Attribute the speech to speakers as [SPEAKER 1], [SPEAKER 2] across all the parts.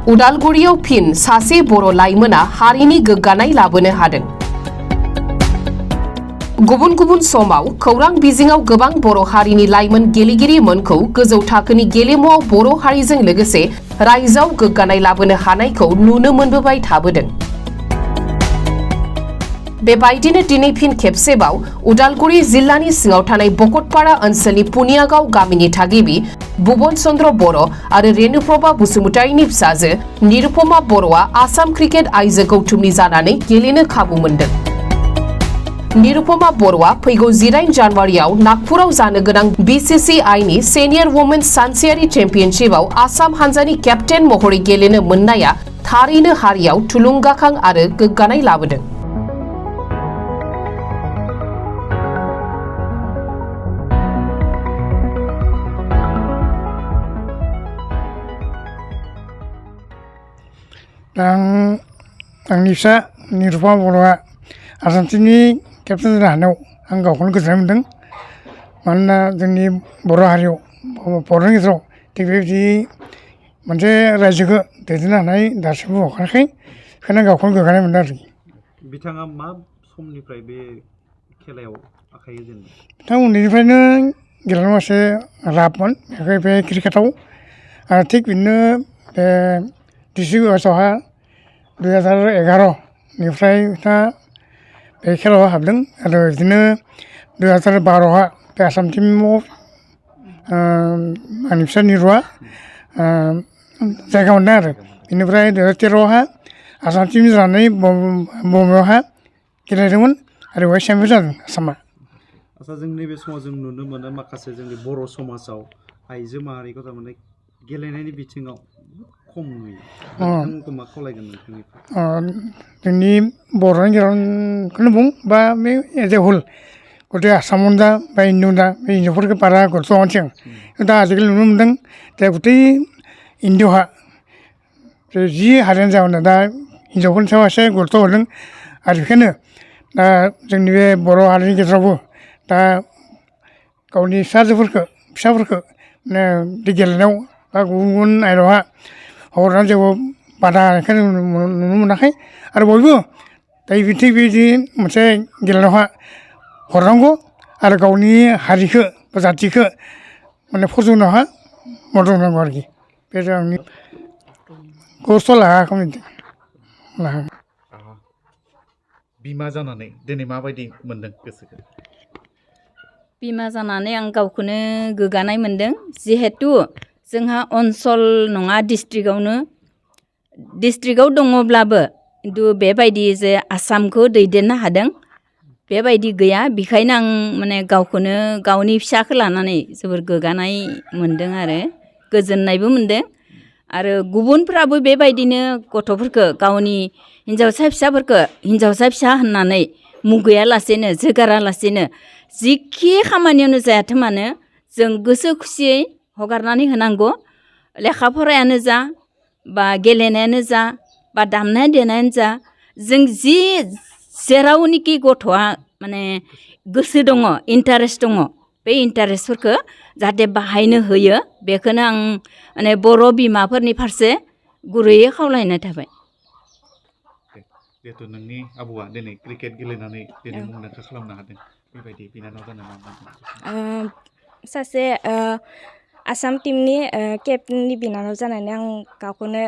[SPEAKER 1] उदालगुरियाव फिन सासे बर' लाइमोना हारिनि गोग्गानाय लाबोनो हादों। गुबुन गुबुन समाव खौरां बिजिङाव गोबां बर' हारिनि लाइमोन गेलेगिरिमोनखौ गोजौ थाखोनि गेलेमुआव बर' हारिजों लोगोसे रायजोआव गोग्गानाय लाबोनो हानायखौ नुनो मोनबोबाय थाबोदों। बेबायदिनो दिनै फिन खेबसेबाव उदालगुरि जिल्लानि सिङाव थानाय बकटपारा ओनसोलनि पुनियागाव गामिनि थागिबि भुवन चन्द्र बर' आरो रेणुप्रभा बसुमतारीनि फिसाजो निरुपमा बर'आ आसाम क्रिकेट आइजो गौथुमनि जानानै गेलेनो खाबु मोनदों। निरुपमा बर'आ फैगौ 18 जानुवारियाव नागपुराव जानो गोनां BCCIनि सिनियर वुमेन्स सानसेयारि चेम्पियनशिपआव आसाम हानजानि केप्टेन महरै गेलेनो मोननाया थारैनो हारियाव थुलुंगाखां आरो गोग्गानाय लाबोदों।
[SPEAKER 2] आंनि फिसा निरुपमा बर'आ आसाम टीमनि केप्टेन जानो हानायाव आं गावखौनो गोजोननाय मोन्दों। मानोना जोंनि बर' हारियाव बर'नि गेजेराव थिग बेबायदि मोनसे रायजोखौ दैदेननो हानाय दासिमबो हखाराखै, बेखायनो गावखौनो गोग्गानाय मोन्दों आरोखि।
[SPEAKER 3] बिथाङा मा समनिफ्राय बे खेलायाव आखाइ होजेनदों?
[SPEAKER 2] बिथाङा उन्दैनिफ्रायनो गेलेनायाव एसे राफमोन बे क्रिकेटाव, आरो थिग बिदिनो बे डिस्ट्रिक्ट वाइसआवहा 2011निफ्राय बिथाङा बे खेलायाव हाबदों आरो बिदिनो 2012आवहा बे आसाम टीमाव आंनि फिसा निरुआ जायगा मोनदों आरो बेनिफ्राय 2013आवहा आसाम टीम जानानै बम्बेआवहा गेलेदोंमोन आरो बेवहाय चेम्पियन जादों आसामा।
[SPEAKER 3] आच्चा, जों नैबे समाव जों नुनो मोनो माखासे जोंनि बर' समाजाव आइजो माहारिखौ थारमाने गेलेनायनि बिथिङाव खम नुयो। नोंथांमोनखौ मा खावलायगोन नोंथांनिफ्राय?
[SPEAKER 2] जोंनि बर'नि गेजेरावखौनो बुं बा बे एज ए हल गथे आसामावनो जा बा इण्डियाआवनो जा बे हिन्जावफोरखौ बारा गुरुत्व होआखै आं। दा आजिखालि नुनो मोन्दों जे गथै इण्डियाआवहा जि हारियानो जायामानो दा हिन्जावफोरनि सायाव एसे गुरुत्व होदों, आरो बेखायनो दा जोंनि बे बर' हारिनि गेजेरावबो दा गावनि फिसाफोरखौ माने गेलेनायाव बा गुबुन गुबुन आयदायावहा हगारनानै जेबो बादा होनायखौ जों नुनो मोनाखै, आरो बयबो दा थिग बेबायदि मोनसे गेलेनायावहा हरनांगौ आरो गावनि हारिखौ बा जाथिखौ माने फज'नायावहा मदद होनांगौ आरोखि। बे आंनि खस्थ' लायाखै।
[SPEAKER 3] बिमा जानानै दिनै माबायदि मोन्दों गोसोखौ?
[SPEAKER 4] बिमा जानानै आं गावखौनो गोग्गानाय मोन्दों, जिहेथु जोंहा ओनसोल नङा डिस्ट्रिक्टआव दङब्लाबो खिन्थु बेबायदि जे आसामखौ दैदेननो हादों बेबायदि गैया। बेखायनो आं माने गावखौनो गावनि फिसाखौ लानानै जोबोर गोग्गानाय मोन्दों आरो गोजोननायबो मोन्दों। आरो गुबुनफ्राबो बेबायदिनो गथ'फोरखौ गावनि हिन्जावसा फिसा होननानै मुगैयालासेनो जोगारालासेनो जिखि खामानियावनो जायाथों मानो जों गोसो खुसियै हगारनानै होनांगौ। लेखा फरायानो जा बा गेलेनायानो जा बा दामनाय देनायानो जा, जों जेरावनोखि गथ'आ माने गोसो दङ, इन्टारेस्ट दङ, बे इन्टारेस्टफोरखौ जाहाथे बाहायनो होयो, बेखौनो आं माने बर' बिमाफोरनि फारसे गुरैयै खावलायनाय थाबाय।
[SPEAKER 3] जिहेथु नोंनि आबौआ दिनै क्रिकेट गेलेनानै दिनै मुंदांखा खालामनो हादों, बेबायदि बिनानाव जानो मा?
[SPEAKER 5] सासे आसाम टीमनि केप्टेननि बिनानाव जानानै आं गावखौनो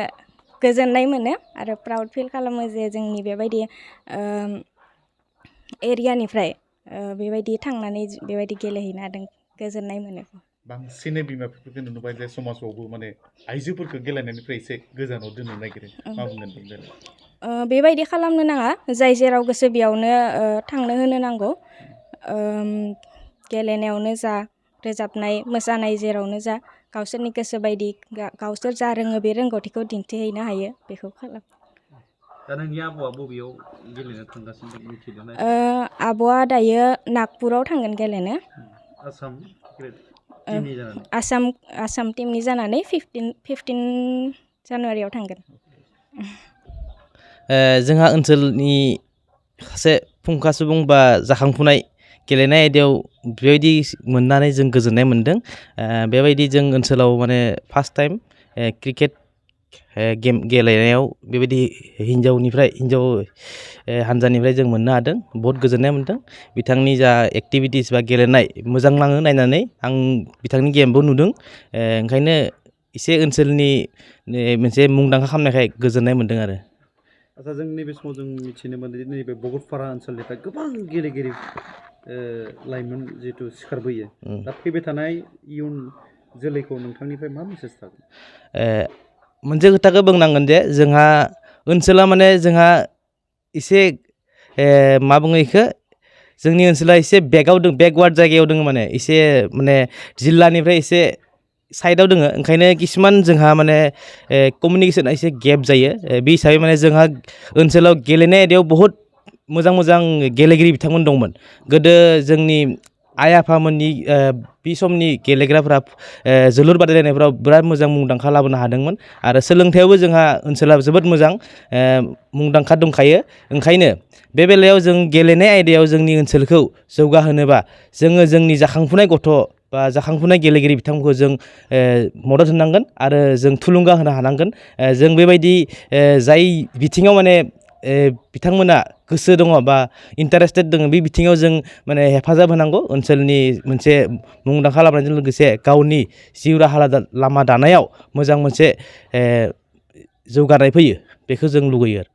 [SPEAKER 5] गोजोननाय मोनो आरो प्राउड फिल खालामो जे जोंनि बेबायदि एरियानिफ्राय बेबायदि थांनानै बेबायदि गेलेहैनो हादों, गोजोननाय मोनो।
[SPEAKER 3] बांसिनै बिमा बिफाफोरखौ नुनो मोनबाय जे समाजावबो माने आइजोफोरखौ गेलेनायनिफ्राय एसे गोजानाव दोननो नागिरो, मा बुंगोन बेनि बेलायाव?
[SPEAKER 5] बेबायदि खालामनो नाङा, जाय जेराव गोसो बेयावनो थांनो होनो नांगौ। गेलेनायावनो जा, रोजाबनाय मोसानाय जेरावनो जा, गावसोरनि गोसो बायदि गावसोर जा रोङो बे रोंगौथिखौ दिन्थिहैनो हायो, बेखौ खालाम।
[SPEAKER 3] दा नोंनि आबौआ बबेयाव गेलेनो थांगासिनो दं मिथिदोंना?
[SPEAKER 5] आब'आ दायो नागपुराव थांगोन गेलेनो। आसाम टीमनि जानानै 15 जानुवारियाव थांगोन।
[SPEAKER 6] जोंहा ओनसोलनि सासे फुंखा सुबुं बा जाखांफुनाय गेलेनाय आयदायाव बेबायदि मोननानै जों गोजोननाय मोन्दों। बेबायदि जों ओनसोलाव माने फार्स्ट टाइम क्रिकेट गेम गेलेनायाव बेबायदि हिन्जाव हानजानिफ्राय जों मोननो हादों बहुत गोजोननाय मोन्दों बिथांनि जा एक्टिभिटिस बा गेलेनाय मोजां नाङो नायनानै आं बिथांनि गेमबो नुदों ओंखायनो एसे ओनसोलनि मोनसे मुंदांखा खालामनायखाय गोजोननाय मोन्दों आरो
[SPEAKER 3] आच्चा जों नैबे समाव जों मिथिनो मोनो नैबे बगतपारा ओनसोलनिफ्राय गोबां गेलेगिरि लाइमोन जिहेतु सिखारबोयो दा फैबाय थानाय इयुन जोलैखौ नोंथांनिफ्राय मा मेसेज थागोन
[SPEAKER 6] मोनसे खोथाखौ बुंनांगोन जे जोंहा ओनसोला माने जोंहा एसे मा बुङो बेखौ जोंनि ओनसोला एसे बेकवार्ड जायगायाव दङ माने एसे माने जिल्लानिफ्राय एसे साइडआव दङ ओंखायनो किसुमान जोंहा माने कमिउनिकेसना एसे गेप जायो बे हिसाबै माने जोंहा ओनसोलाव गेलेनाय आयदायाव बहुद मोजां गेलेगिरि बिथांमोन दंमोन गोदो जोंनि आइ आफामोननि बे समनि गेलेग्राफ्रा जोलुर बादायलायनायफ्राव बिराद मोजां मुंदांखा लाबोनो हादोंमोन आरो सोलोंथायावबो जोंहा ओनसोला जोबोद मोजां मुंदांखा दंखायो ओंखायनो बे बेलायाव जों गेलेनाय आयदायाव जोंनि ओनसोलखौ जौगाहोनोबा जोङो जोंनि जाखांफुनाय गथ' बा जाखांफुनाय गेलेगिरि बिथांमोनखौ जों मदद होनांगोन आरो जों थुलुंगा होनो हानांगोन जों बेबायदि जाय बिथिङाव माने बिथांमोना गोसो दङ बा इन्टारेस्टेड दङ बे बिथिङाव जों माने हेफाजाब होनांगौ ओनसोलनि मोनसे मुंदांखा लाबोनायजों लोगोसे गावनि जिउ राहा लामा दानायाव मोजां मोनसे जौगानाय फैयो बेखौ जों लुगैयो आरो